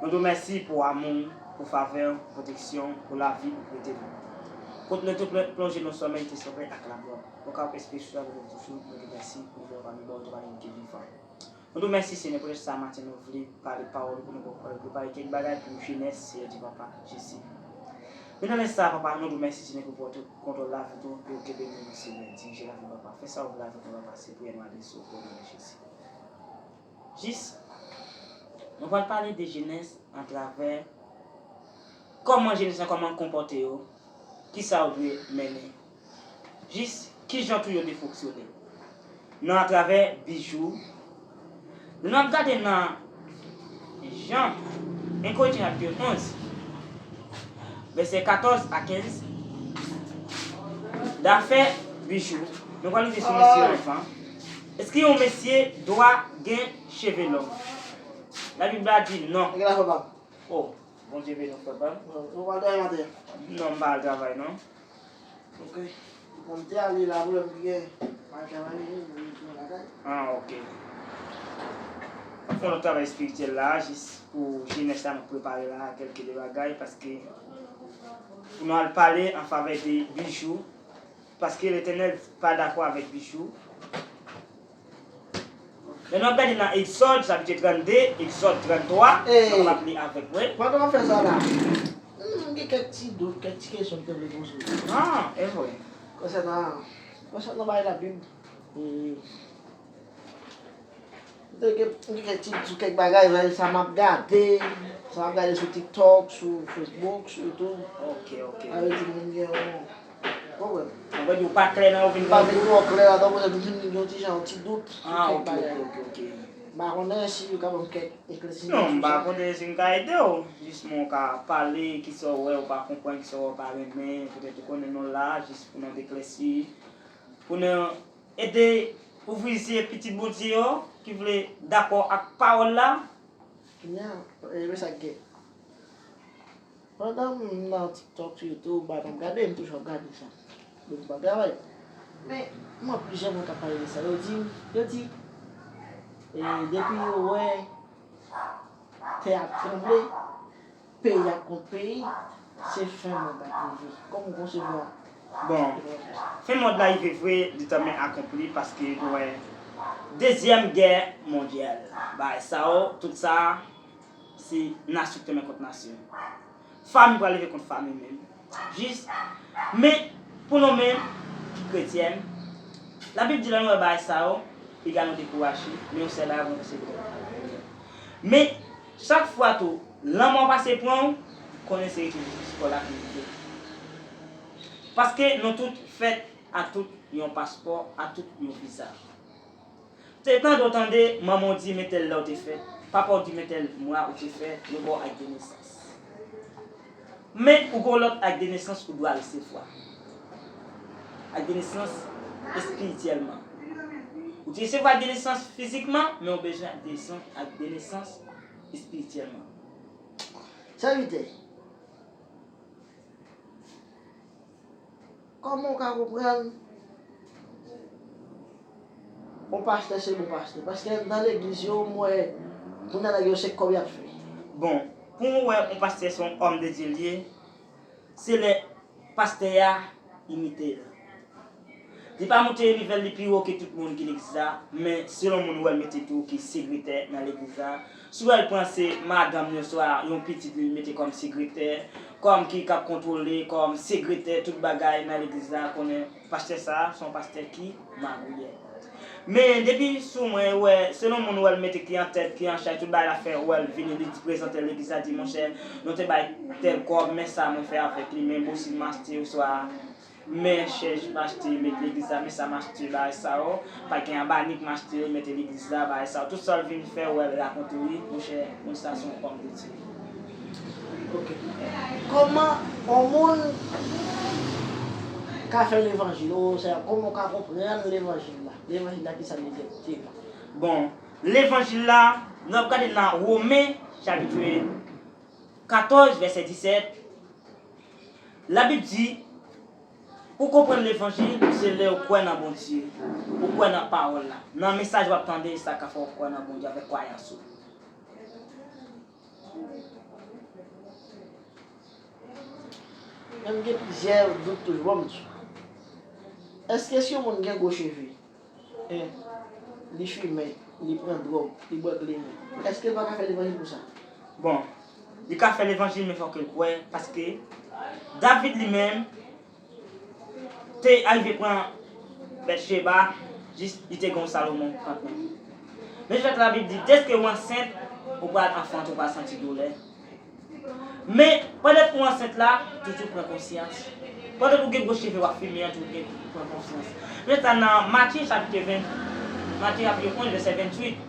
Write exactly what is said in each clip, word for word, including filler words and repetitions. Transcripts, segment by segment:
Nou di w mèsi pou amou w, pou favè w, pou pwoteksyon w, pou lavi ou prete nou. Kote nou te plon- plonje nan sòmèy, te sòmèy ak lamò. Nou kapab espere sou sa nou toujou, nou di w mèsi pou Jewova nou ba w tou pale nou ki vivan. Nou di w mèsi, Senyè, poutèt sa maten nou vle pale pawòl ou pou nou konprann, prepare kèk bagay pou jenès, Senyè Dye Papa, Jezi. Men nan lè sa, Papa, nou di w mèsi, Senyè, pou pran tout kontwòl lavi nou, pou w kenbe nou, Senyè, dirije lavi, Papa. Fè sa w vle avèk nou, Papa, se priyè nou adrese w, o non de Jezi. Jis, nou pral pale de jenès atravè kòman jenès lan, kòman konpòte yo, kisa yo dwe mennen. Jis, kijan tou yo dwe fonksyone. Nan atravè Bijou, lè n ap gade nan Jan, en Korentyen chapit onz, vèsè katòz a kenz, dafè Bijou, nou pral rive sou mesye anvan. Èske yon mesye dwa gen cheve long? Labib la di non. Gen la fè pa. Oh, Bondye beni w, frè pa m. Ou pa al travay maten? Non, m pa al travay, non. Ok. Bon, m te ale la, pwoblèm ki gen. M al travay, wi, m retourne lakay. Ah, ok. N ap fè yon lòt travay espirityèl la, jis pou jenès la, nou prepare la, kèlke de bagay, paske pou nou al pale an favè de Bijou, paske Letènèl pa dakò avèk Bijou. Men nou ap gade nan Egzòd, chapit trannde, Egzòd tranntwa, nou ap li avèk mwen. Pandan w ap fè sa la, m gen kèk ti dout, kèk ti kesyon m te vle poze w. Ah, e vre. Konsènan, konsènan bagay Labib. E, m te gen, m gen kèk ti dout sou kèk bagay, sa m ap gade, sa m ap gade sou TikTok, sou Facebook, sou YouTube. Ok, ok. Sa vle di moun gen yon Konprann? Sa vle di ou pa klè nan yo vin. M pa vin twò klè ladan, mwen vin gen yon ti jan, yon ti dout sou kèk bagay. Ah, ok, ok, ok, ok. M pa konnen si yo ka ban m kèk eklèsisman sou sa. Non, m pa konnen si m ka ede w. Jis mwen ka pale, kisa w wè, ou pa konprann, kisa w wè, ou pa renmen. Petèt ou konnen nou la, jis pou nou eklèsi. Pou nou ede ouvri zye pitit Bondye yo, ki vle dakò ak pawòl la. Kounye a, e, men sa k gen. Pandan m nan TikTok, sou YouTube, bagay m ap gade, m toujou ap gade sa. Depi m ap travay. Men, m wè plizyè moun k ap pale de sa. Yo di, yo di, e, depi yo wè tè a ap tranble, peyi ap kont peyi, se fen mond la k rive. Kòman w konsevwa? Bon, fen mond la rive vre, li tanmen akonpli, paske nou wè dezyèm gè mondyal. Bagay sa yo, tout sa, se nasyon k te men kont nasyon. Fanmi pral leve kont fanmi menm. Jis, men, pou nou menm, ki kretyèn, Labib di lè nou wè bagay sa yo, piga nou dekouraje, men yon sèl bagay pou nou konsidere. Men, chak fwa tou, lanmò pase pran w, konnen se retoujou paspò la ki rive. Paske nou tout fèt a tout yon paspò, a tout yon viza. Te tande w tande, manman w di men tèl lè w te fèt, papa w di men tèl mwa ou te fèt, yo ba w ak de nesans. Men ou gen yon lòt ak de nesans ou dwe resevwa. Ak de nesans espirityèlman. Ou te resevwa ak de nesans fizikman, men ou bezwen ak de nesans, ak de nesans espirityèlman. Sèvitè, kòman w ka konprann yon pastè se bon pastè? Paske nan legliz yo, m wè kounye a nèg yo se kòb y ap fè. Bon, pou mwen wè yon pastè se yon òm de Dye l ye, se lè pastè a imite l. Li pa moute nivo l li pi wo ke tout moun ki legliz la, men selon moun ou wè l mete tou ki segretè nan legliz la, si w wè l pran se madanm li oswa yon pitit li mete kòm segretè, kòm ki k ap kontwole, kòm segretè tout bagay nan legliz la, konnen pastè sa a se yon pastè ki magouyè. Men depi sou mwen, ou wè, selon moun ou wè l mete ki an tèt, ki an chaj, tout bagay l ap fè, ou wè l vini, li di prezante legliz la, di monchè, nou te bay tèl kòb, men sa mwen fè avèk li, men bousi m achte, oswa men chèz m achte, met legliz la, men sa m achte, bagay sa yo, pa gen abanik m achte, mete legliz la, bagay sa yo, tout sa l vin fè, ou wè l rakonte, wi, monchè, moun sa se yon òm de Dye. Ok. Kòman yon moun ka fè levanjil? Ou, se kòman w ka konprann levanjil la? Levanjil la, kisa l egzakteman? Bon, levanjil la, n ap gade nan Women, chapit katòz, vèsè disèt. Labib di, ou konprann levanjil, se lè ou kwè nan Bondye, ou kwè nan pawòl la. Nan mesaj w ap tande, sa ka fè w kwè nan Bondye avèk kwayans ou. Men m gen plizyè dout toujou, ban m di w. Èske si yon moun gen gwo cheve, e li fimen, li pran dwòg, li bwè kleren, èske l pa ka fè levanjil pou sa? Bon, li ka fè levanjil, men fòk l kwè, paske David li menm te arive pran Batcheba, jis li te gen yon Salomon kanmenm. Men fèt Labib di, dèske ou ansent, ou pral anfante, ou pral santi doulè. Men, pandan ou ansent la, toujou pran konsyans. Pandan ou gen gwo cheve w ap fimen an, toujou gen pran konsyans. Men sa nan Matye chapit ven, Matye chapit onz, vèsè venntuit.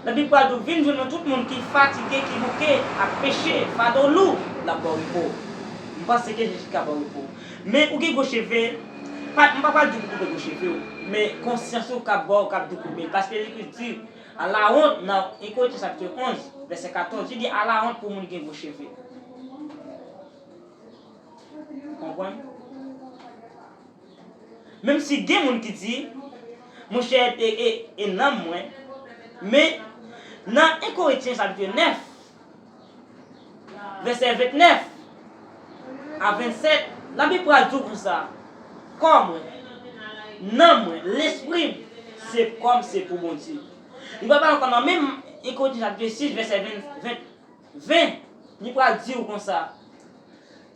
Labib pral di w, vin jwenn mwen tout moun ki fatige, ki bouke ak peche, fado lou, l ap ba w repo. M panse ke Jezi ka ba w repo. Men ou gen gwo cheve, pa, m pa pral di w pou koupe gwo cheve w, men konsyans ou k ap ba w, k ap di w koupe l. Paske Jezi Kris di, alawont, nan Yen Korentyen chapit onz, vèsè katòz, li di, alawont pou moun gen gwo cheve. Konprann? Menm si gen moun ki di, monchè, e, e, e nanm mwen, men nan Yen Korentyen chapit nèf, vèsè vennèf a vennsèt, Labib pral di w konsa, kò mwen, nanm mwen, lespri m, se kò m, se pou Bondye. Li pral pale ankò nan menm Yen Korentyen chapit sis, vèsè ven, ven, ven, li pral di w konsa,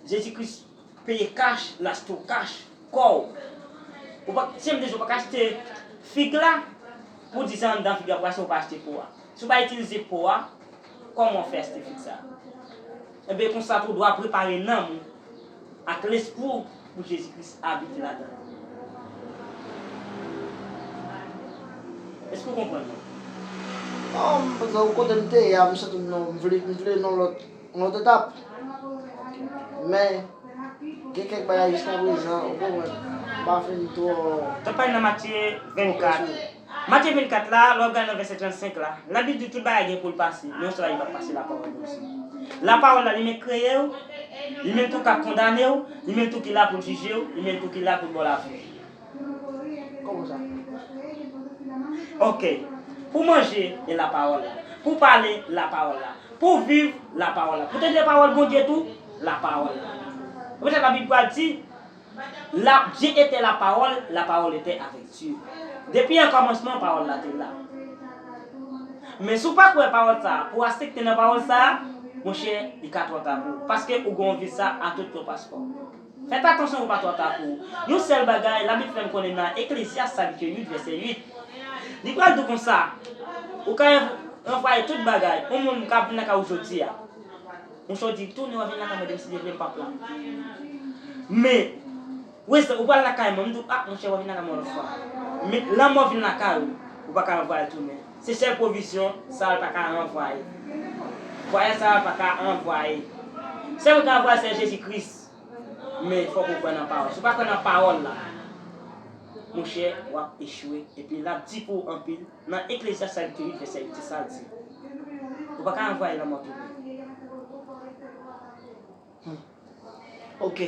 Jezi Kris peye kach, l achte w kach, kò w. Ou pa, si m di w pa ka achte fig la, pou di se anndan fig la pou achte, ou pa achte po a. Si w pa itilize po a, kòman w fè achte fig sa? Enben, konsa tou, w dwe prepare nanm ou ak lespri w pou Jezi Kris abite ladan l. Èske w konprann mwen? Non, m panse ou kote m te ye a, m santi m non, m vle, m vle nan lòt, yon lòt etap. Men, gen kèk bagay jiska prezan, ou konprann, m pa fin twò. T ap pale nan Matye vennkat. Matye vennkat la, lè w ap gade nan vèsè trannsenk la, Labib di tout bagay gen pou l pase, men yon sèl bagay ki p ap pase, lapawòl Bondye. Lapawòl la, li menm kreye w, li menm tou k ap kondane w, li menm tou ki la pou l jije w, li menm tou ki la pou l ba w lavi. Kòman sa? Ok. Pou manje, e lapawòl la. Pou pale, lapawòl la. Pou viv, lapawòl la. Pou tande pawòl Bondye tou, lapawòl la. Ou wè sa Labib pral di, la, Dieu était la parole, la parole était avec Dieu. Depi an kòmansman, pawòl la te la. Men si w pa kwè pawòl sa a, pou w aksepte nan pawòl sa a, monchè, li ka twò ta pou ou. Paske ou gen yon visa a tout yon paspò. Fèt atansyon pou pa twò ta pou ou. Yon sèl bagay, Labib fè n konnen nan Eklezyas chapit uit, vèsè uit. Li pral di w konsa, ou ka ranvwaye tout bagay. Yon moun ka vin lakay ou jodi a. Yon chè w di, tounen w a vin lakay mwen, demen si Dye vle m p ap la. Men, ou pral lakay mwen, m di w, a, monchè, w a vin lakay mwen yon lòt fwa. Men, lanmò vin lakay ou, ou pa ka ranvwaye l tounen. Se sèl pwovizyon, sa a l pa ka ranvwaye. Vwayaj sa a l pa ka ranvwaye. Sèl moun ka ranvwaye, se Jezi Kris. Men fòk ou kwè nan pawòl. Si w pa kwè nan pawòl la, monchè, w ap echwe. Epi l ap di pou w anpil. Nan Eklezyas chapit uit, vèsè uit, se sa l di. Ou pa ka ranvwaye lanmò tounen. Hmm. Ok.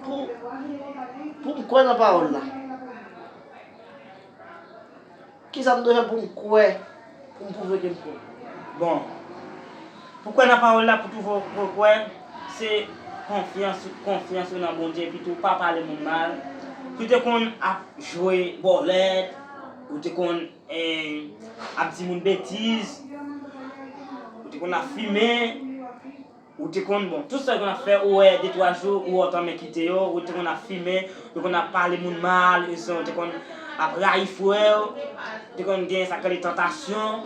Pou, pou m kwè nan pawòl la. Kisa m dwe fè pou m kwè, pou m pwouve ke m kwè? Bon, pou kwè nan pawòl la, pou twouve w kwè, se konfyans, konfyans ou nan Bondye, epi tou pa pale moun mal. Si w te konn ap jwe bòlèt, ou te konn, eh, ap di moun betiz, ou te konn ap fimen, ou te konn, bon, tout sa yo konn ap fè, ou wè de twa jou, ou wè w tanmen kite yo, ou te konn ap fimen, ou te konn ap pale moun mal, ou te konn ap rayi frè w, ou te konn gen sa k rele tantasyon.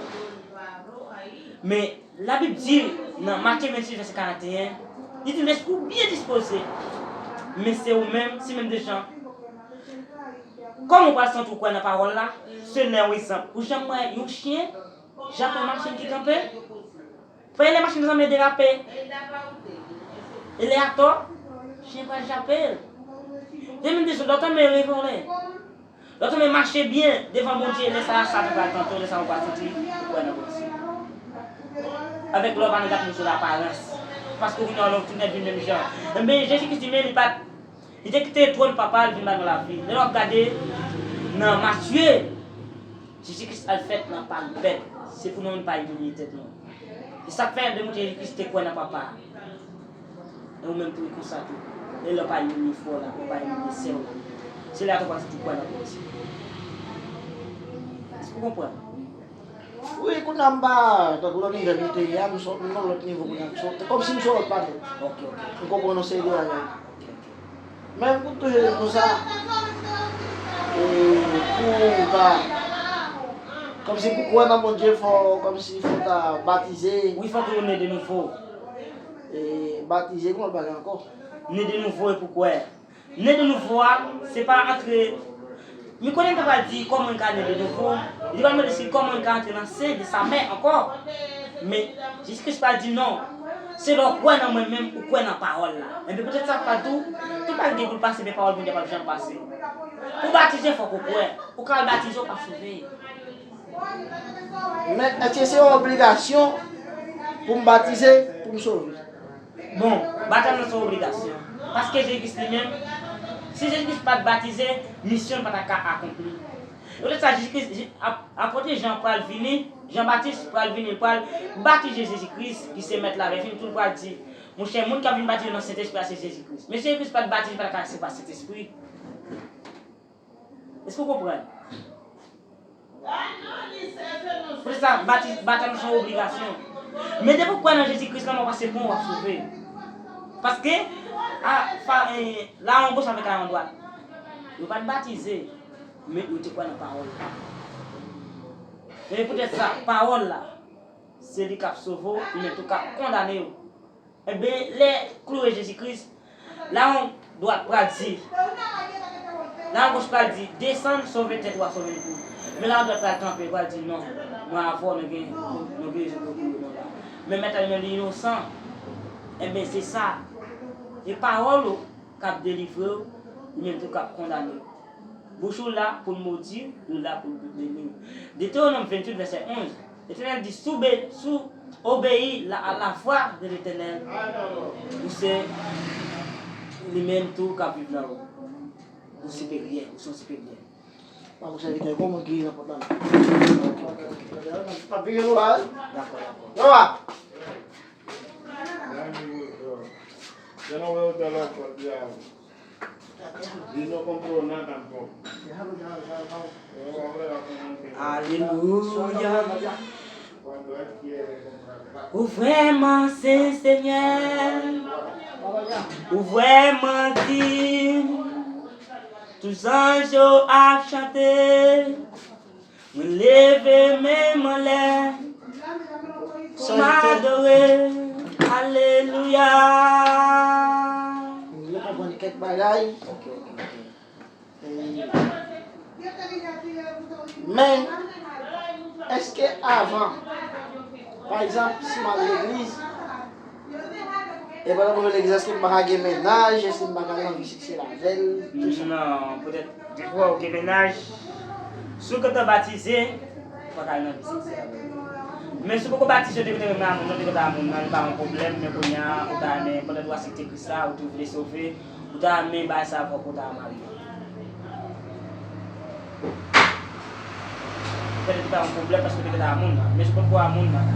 Men, Labib di, nan Matye vennsis, vèsè karanteyen, li di, lespri w byen dispoze, men se ou menm, se menm de jan. Kòman w pral santi w kwè nan pawòl la? Se lè, yon egzanp, ou janm wè yon chen jape yon machin ki kanpe? Paske lè machin nan derape, e lè atò, chen pral jape l. De menm de jan, lè w tanmen revòlè, lè w tanmen mache byen devan Bondye, lè sa a, Satan pral tante w, lè sa a, ou pral santi ou kwè nan Bondye. Avèk lè w pa nan gade moun sou laparans. Paske ou vin wè lè w tounen vin menm jan. Enben, Jezi Kris li menm, li pa t, li te kite twòn Papa l vin ba nou lavi. Lè w ap gade nan Matye, Jezi Kris al fèt nan pa bèt. Se pou nou menm pa imilye tèt nou. Se sa k fè de moun Jezi Kris te kwè nan Papa a. E ou menm tou, e konsa tou. E lè w pa imilye frè w la, ou pa imilye sè w la, se lè a tou w pral santi w kwè nan Bondye. Èske w konprann? Wi, kounye a m pa tankou nan nivo m te ye a, m sot nan lòt nivo kounye a, m sot, kòmsi m sou lòt planèt. Ok, ok. M konprann yon seri de bagay. Men m konn toujou di nou sa, e, pou w ta, kòmsi pou kwè nan Bondye, fò, kòmsi fò w ta batize. Wi, fòk ou ne de nouvo. E, batize, gen yon lòt bagay ankò. Ne de nouvo e pou kwè. Ne de nouvo a, se pa antre. Mi konnen m ta pral di kòman n ka ne de nouvo. Li pral mande si kòman n ka antre nan sen de sa mè ankò. Men, Jezi Kris pral di non. Se lè w kwè nan mwen menm, ou kwè nan pawòl la. Enben, poutèt sa, m pral di w, tout bagay gen pou l pase, men pawòl Bondye p ap janm pase. Pou w batize, fòk ou kwè. Ou ka al batize, ou p ap sove. Men, èske se yon obligasyon pou m batize, pou m sove? Bon, batèm nan se yon obligasyon. Paske Jezi Kris li menm, si Jezi Kris pa t batize, misyon l pa ta ka akonpli. E poutèt sa, Jezi Kris, Je- ap- apot Jan pral vini, Jan Batis pral vini, li pral batize Jezi Kris, ki se Mèt la, lè fini tou, l pral di, monchè, moun k ap vin batize nan Sentespri a, se Jezi Kris. Men si Jezi Kris pa t batize, li pa ta ka resevwa Sentespri. Èske w konprann? Poutèt sa, bati- batèm se yon obligasyon. Men depi w kwè nan Jezi Kris, lanmò pase pon, w ap sove. Paske, a, fa- e, lawon goch avèk lawon dwat, yo pa t batize, men yo te kwè nan pawòl la. E poutèt sa, pawòl la, se li k ap sove w, li menm tou k ap kondane w. Enben, lè klouwe Jezi Kris, lawon dwat pral di, lawon goch pral di, desann, sove tèt ou a, sove l tou. Men lawon dwat pral kanpe, pral di, non, mwen avè w, nou gen, nou gen rezon pou klouwe mwen la. Men Mèt la li menm li inosan. Enben, se sa. E pawòl ou k ap delivre w, li menm tou k ap kondane w. Bouch ou la pou l modi w, li la pou l beni w. Detewonòm venntuit, vèsè onz. Letènèl di, si w be- si w obeyi la- a lavwa de Letènèl, ou se li menm tou k ap viv nan ou. Ou siperyè, ou se yon siperyè. Mwen, mon sèvitè, kòman gri nan pòt la? Dakò, dakò. Alelouya. Ou vrèman sen, Senyè. Ou vrèman di. Tout zanj yo ap chante. Mwen leve men m anlè pou m adore. Alelouya. Nou konprann kèk bagay. Men, èske avan, pa egzanp, si m al legliz, e pandan m al legliz, èske m pa ka gen mennaj, èske m pa ka gen anvi seksye- Sèl tou sa. Non, poutèt depi w gen mennaj, si w gentan batize, ou pa ka nan vi seksye avè l. Men si w poko batize, w te gentan renmen a moun nan, w te gentan a moun nan, li pa yon pwoblèm, men kounye a, ou ta renmen, pandan w aksepte Kris la, ou tou vle sove, ou ta renmen bagay sa fòk ou ta marye. Petèt li pa yon pwoblèm paske w te gentan a moun nan, men si w potko a moun nan,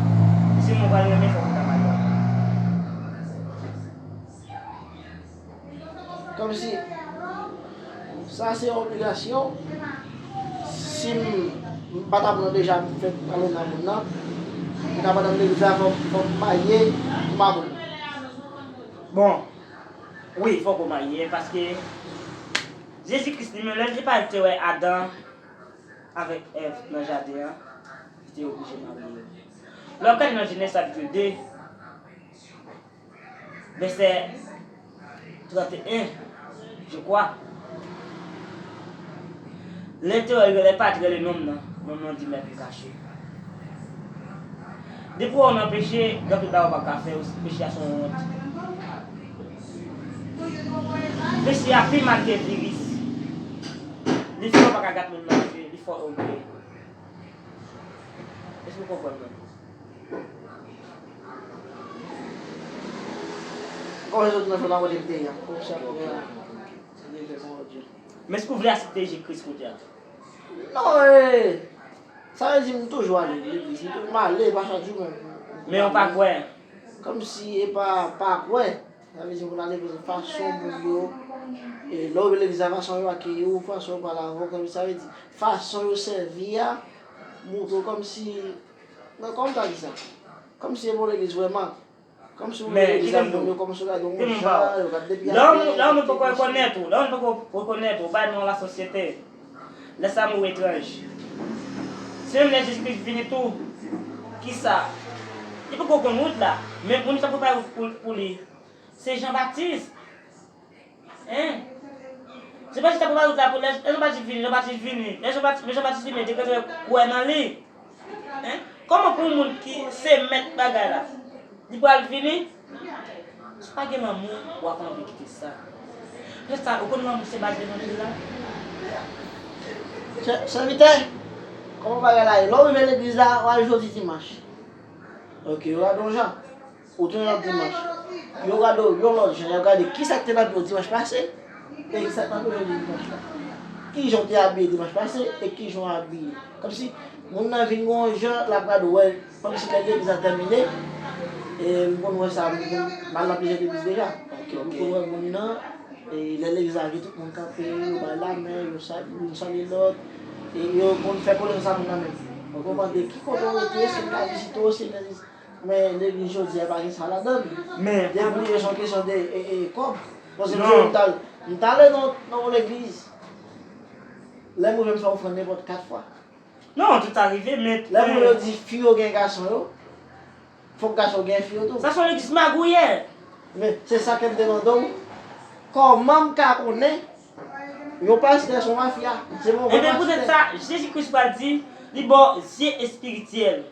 si moun pral renmen, fòk ou ta marye avè l. Kòmsi, sa se yon obligasyon. Si m, m pa t ap nan deja, m fèk pale nan moun nan. M ka pa t ap deja fò, fò m marye pou m a moun nan. Bon, wi, fòk ou marye, paske Jezi Kris li menm, lè l te pale, l te wè Adan avèk Èv nan jaden an, li te oblije marye yo. Lè w gade nan Jenèz chapit de, vèsè trannteyen, je crois. Lè te wè, lè pa t rele nonm nan, nonm nan di mèt li kache. Depi w nan peche, gen anpil bagay ou pa ka fè, peche a se yon wont. Peche a pi mal ke viris. Li fè w pa ka gad moun nan je, li fè w oblije. Èske w konprann mwen? Kòman sot nan fè nan kote m te ye a? Kòm sa pou mwen. Men èske w vle aksepte Jezi Kris kounye a? Non, e, sa vle di m toujou ale legliz. M toujou m ale, pa chak jou men. Men w pa kwè? Kòmsi e pa, pa kwè. Sa vle di moun nan legliz, fason moun yo, e, lè w rive legliz la, fason yo akeyi w, fason yo pale avè w, kòm sa vle di, fason yo sèvi a, montre w kòmsi, nan kòman m ta di sa? Kòmsi e bon legliz vrèman. Kòmsi w rive legliz la, moun yo kòmsi yo gade w yon jan, yo gade depi a tè, lè yon moun poko rekonèt ou, lè yon moun poko rekonèt ou, ou pa nan lasosyete, lè sa moun etranj. Se menm lè Jezi Kris vini tou, kisa? Li poko konn wout la, men moun sa prepare wout pou, pou li. Se Jan Batis. Hein? Se pa chita pou ba wout la pou lè, lè Jan Batis vini, Jan Batis vini. Lè Jan Batis, men Jan Batis vini, te kwè nan li. Hein? Kòman pou yon moun ki se mèt bagay la, li pral vini? Si w pa gen lanmou, w ap anvi kite sa. Jis sa, ou konn lanmou se baz levanjil la? Sè-, sèvitè, kòman bagay la ye? Lè w rive legliz la, w al jodi dimanch. Ok, yo rale w jan. Ou tounen lòt dimanch. Yo gade w yon lòt jan, y ap gade kisa k te nan pye w dimanch pase, e kisa k nan pye w jodi dimanch la. Kijan w te abiye dimanch pase, e kijan w abiye. Kòmsi moun nan vin gon jan l ap gade w, wè, kòmsi lè legliz la tèmine, e m konn wè sa, m konn, m al nan plizyè legliz deja. M konn wè moun nan, e lè legliz la vini, tout moun kanpe, yo bay lamen, yo sa-, youn salye lòt, e yo konn fè konesans ak moun nan menm. Ou konprann de ki kote w rete, èske m ka vizite w, si legliz Men legliz jodi a pa gen sa ladan l. Men, debouye se yon kesyon de, e, e, kòb. Paske m sonje m t al, m t ale nan, nan yon legliz. Lè m rive m fè ofrann nenpòt kat fwa. Non, tout sa rive, men, lè moun yo di fi yo gen gason yo, fòk gason yo gen fi yo tou. Sa se yon legliz magouyè. Men, se sa ke m te mande w. Kòman m ka konnen yon pastè se yon mafya? Se yon move pastè. Ebyen, poutèt sa, Jezi Kris pral di, li ba w zye espirityèl.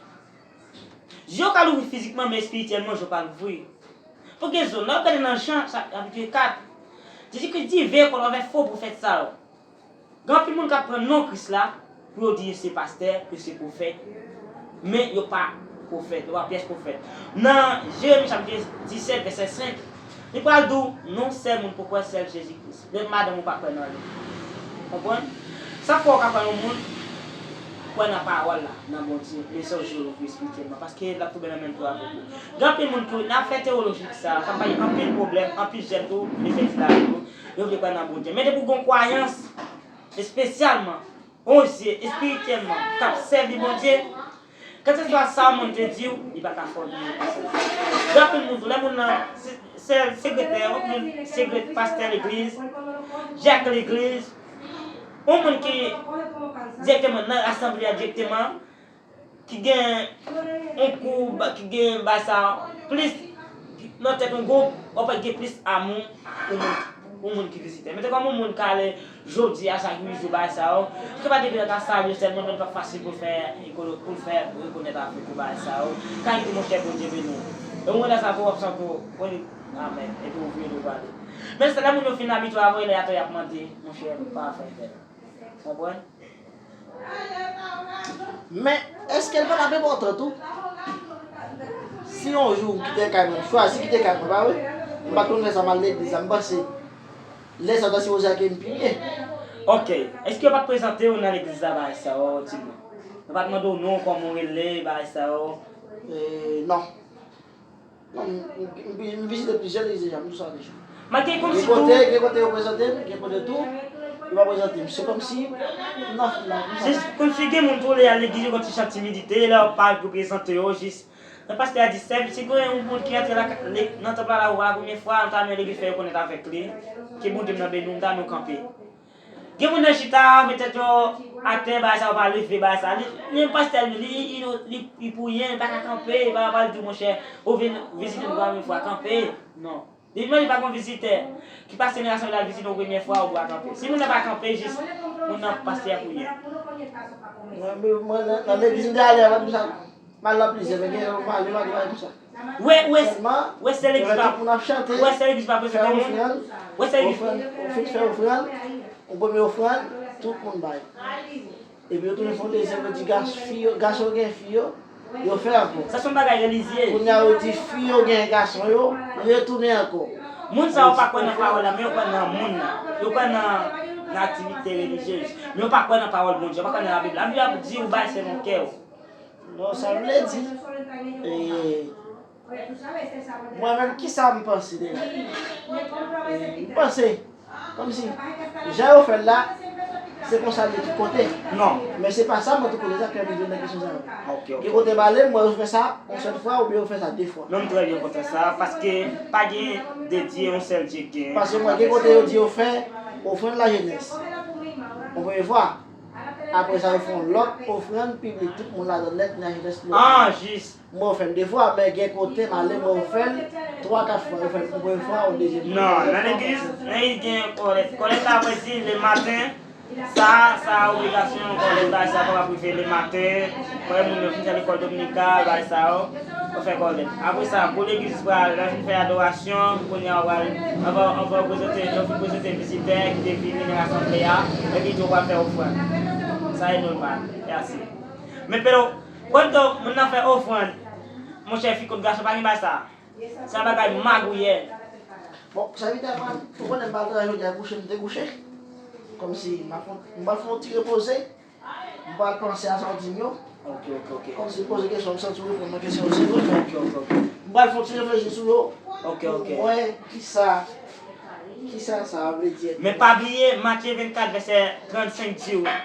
Je w ka louvri fizikman, men espirityèlman, je w pa louvri. Pou gen zòn, lè w gade nan Jan, chapit kat, Jezi Kris di, veye kò nou avèk fo pwofèt sa yo. Gen anpil moun k ap pran non Kris la, pou yo di yo se pastè, yo se pwofèt, men yo pa pwofèt, yo pa pyès pwofèt. Nan Jeremi chapit disèt, vèsè senk, li pral di w, non sèl moun pou kwè, sèl Jezi Kris. Menm madanm ou pa kwè nan li. Konprann? Sa fè w ka kwè nan moun, kwè nan pawòl la, nan Bondye, men se yon je w louvri espirityèlman, paske l ap tounen nan menm tou avèk ou. Gen anpil moun ki, n ap fè teyoloji sa, k ap bay anpil pwoblèm, anpil jèn tou, vle pèdi lavi yo, yo vle kwè nan Bondye. Men depi w gen yon kwayans, espesyalman, yon je espirityèlman, k ap sèvi Bondye, kèlkeswa sa yon moun te di w, li pa ka fè w bliye konsèy sa. Gen anpil moun tou, lè moun nan, se, se, sekretè, yon moun, sekretè, pastè legliz, dyakon legliz, yon moun ki dirèkteman nan asanble a dirèkteman, ki gen yon kou, ba-, ki gen bagay sa plis nan tèt yon gwoup, w ap gen plis amou pou moun, pou moun ki vizitè. Men te kòm yon moun ka ale jodi a, chak jou bagay sa yo, se pa depi nan ka salye sèlman, men l pa fasil pou l fè, pou l fè rekonèt avèk ou bagay sa yo. Kay di, monchè, Bondye beni w. E ou wè lè sa tou, w ap santi w, amèn, epi ou vire do w ale. Men se lè moun yo fin abitye avè w, lè atò y ap mande, monchè, pa fè fèt. Konprann? Men, èske l pa t ap enpòtan tou? Si yon jou m kite kay mwen, m chwazi kite kay mwen, pa vre? M pa t konn fè sa, m al legliz la, m panse lè sa w ta sipoze ake m pi byen. Ok. Èske yo pa t prezante w nan legliz la, bagay sa yo, di m non? Yo pa t mande w non, kòman w rele, bagay sa yo? E, non. Non, m, m, m, m vizite plizyè legliz deja, m di w sa deja. Malgre kòmsi tou. Gen kote, gen kote yo prezante m, gen kote tou, yo pa prezante m. Se kòmsi, m nan fil la, konsa. Se kòmsi gen moun tou, lè y al legliz, yo gen ti jan timidite, lè yo pa vle prezante yo, jis. Lè pastè a di, sèvi, si gen yon moun ki rantre la, le, nan tanp la, la, pou la premyè fwa, m ta renmen legliz fè rekonèt avèk li, ke Bondye m nan beni w, m ta renmen w kanpe. Gen moun nan chita, met tèt yo atè, bagay sa yo pa leve, bagay sa. Li, li menm pastè li, li, li, li, li pou yen, li pa ka kanpe, li pa ka pral di w, monchè, ou vin vizite nou premye fwa, kanpe. Non. Depi li pa gen yon vizitè ki pase nan rasanble la, vizite nou premye fwa, ou dwe kanpe. Si moun nan pa kanpe, jis moun nan pastè a pou yen. Mwen, mwen, mwen, nan, nan legliz m te ale a, pa t konsa. M al nan plizyè, men gen yon m ale, m ale, m ale konsa. Wè, wè, sèlman, wè, sè legliz pa, tout moun ap chante, wè, sè legliz pa prezante moun. Wè, sè legliz ofrann, ou fin fè ofrann, yon premye ofrann, tout moun bay. Epi yo tounen fè yon dezyèm, yo di gas-, fi yo, gason gen fi yo, yo fè ankò. Sa se yon bagay relijye. Kounye a yo di fi yo gen gason yo, yo tounen ankò. Moun sa yo pa kwè nan pawòl la, men yo kwè nan moun nan. Yo kwè nan, nan aktivite relijyez. Men yo pa kwè nan pawòl Bondye, yo pa kwè nan Labib la. Labib la di ou bay sèlman kè w. Non, sa vle di, e, Mwen menm, kisa m panse de la? M panse, kòmsi, jan yo fè l la, se konsa l ye tout kote. Non. Men se pa sa, mwen tou kote sa, kè m vin nan kesyon sa yo. Ok, ok. Gen kote m ale, m wè yo fè sa yon sèl fwa, oubyen yo fè sa de fwa. Non, m trè byen kontan sa, paske pa gen de Dye, yon sèl Dye k genyen. Paske mwen, gen kote yo di yo fè ofrann lajenès. Yon premye fwa. Apre sa, yo fè yon lòt ofrann piblik, tout moun ladan l nèt, lajenès. Ah, jis. Mwen, yo fè l de fwa, men gen kote m ale, mwen, yo fè l twa, kat fwa. Yo fè l yon premye fwa, yon dezyèm fwa. Non, nan legliz, nan legliz gen kòlèt. Kòlèt la vle di le maten, sa, sa obligasyon kòlèt la, sa pa ka prive le maten. Mwen, moun yo fin fè lekòl dominikal, bagay sa yo, yo fè kòlèt. Apre sa, pou legliz pral, lè fin fè adorasyon, kounye a, yo pral, anvan, anvan yo prezante, yo fin prezante vizitè ki te vini nan rasanble a, epi tou yo pral fè ofrann. Sa e nòmal, e ase. Men, pero, Pwento, moun nan fè ofrann. Monchè, fi kot gason, pa gen bagay sa. Se yon bagay magouyè. Bon, sèvitè, mwen, ou konnen m pa al travay jodi a, kouche m te kouche. Kòmsi, m ap fè, m pral fè yon ti repoze. M pral panse a sa w di m yo. Ok, ok, ok. Kòmsi m poze kesyon, m santi w reponn mwen kesyon osi vre, men. Ok, ok, ok. M pral fè yon ti reflechi sou yo. Ok, ok. Pou m wè kisa, kisa sa vle di. Men pa bliye, Matye vennkat, vèsè trannsenk di w,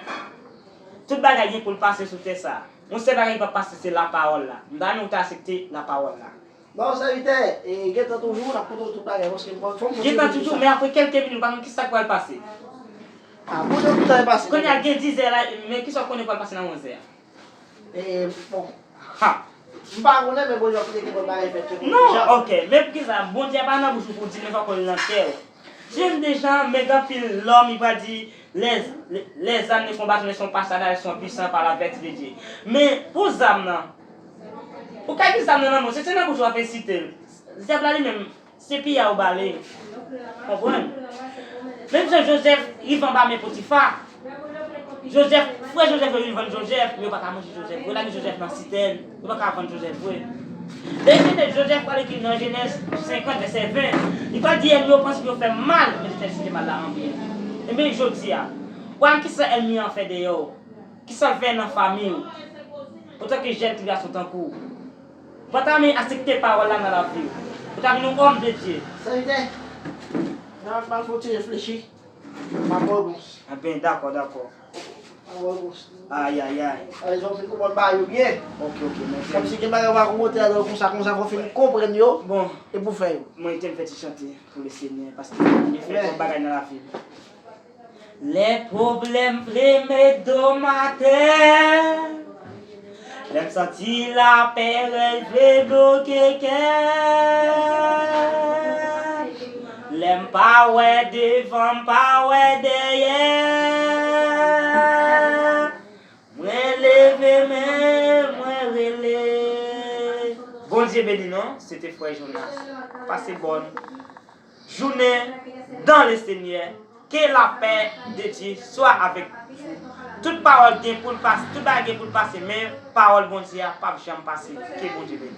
tout bagay gen pou l pase sou tè sa. Yon sèl bagay ki p ap pase, se lapawòl la. M ta renmen ou ta aksepte lapawòl la. Non, sèvitè, e, gentan toujou, n ap konte w tout bagay, paske m konn fò m kontinye. Gentan toujou, men apre kèlke minit, ou pa konn kisa k pral pase. Ah, kote w gentan pase? Kounye a gen dizè la, men kisa w konnen pral pase nan onzè a? E, bon. Ha! M pa konnen, men Bondye ap kite tout bagay fèt. Non, ok, men poukisa? Bondye pa nan bouch ou pou w di, men fòk ou l nan kè w. Jen de jan, men gen anpil lòm, li pral di, les, les armes de combat ne sont pas charnelles, elles sont puissantes par la vertu de Dieu. Men, pou zam nan, ou ka gen zam nan nan men w, se, se nan bouch ou ap ensite l. Dyab la li menm, se piya ou ba li. Konprann? Menm jan Jozèf rive anba men Potifa, Jozèf, frè Jozèf yo vin vann Jozèf, men yo pa ka manje Jozèf. Yo lage Jozèf nan sitèn, yo pa ka vann Jozèf vre. Lè Jozèf, Jozèf pral ekri nan Jenèz senkant, vèsè ven, li pa di ènmi yo panse pou yo fè m mal, men Jozèf chanje mal la an byen. Ebyen, jodi a, ou pa konn kisa ènmi an fè dèyè w, kisa l fè nan fanmi w, antanke jèn ti gason tankou w. Ou pa ta renmen aksepte pawòl la nan lavi w. Ou ta vin yon òm de Dye. Sèvitè, m ap fè yon ti reflechi. M ap repons. Enben, dakò, dakò. M ap repons. Ay, ay, ay. Ay, zòt fin konprann bagay yo byen. Ok, ok, men frè m. Kòmsi gen bagay ou pa konprann ladan yo konsa, konsa, fò w fin konprann yo. Bon. Epi w fè yo. Mwen te m fè ti chante pou Lesenyè, paske li fè bon bagay nan lavi m. Lè pwoblèm vle met do m atè, lè m santi lapè rèl vle bloke kè, lè m pa wè devan, m pa wè dèyè, mwen leve men, mwen rele. Bondye beni nou, se te frè Jonas. Pase bòn jounen dans le Seigneur. Que la paix de Dieu soit avec vous. Tout pawòl gen pou l pase, tout bagay gen pou l pase, men pawòl Bondye a p ap janm pase. Ke Bondye beni.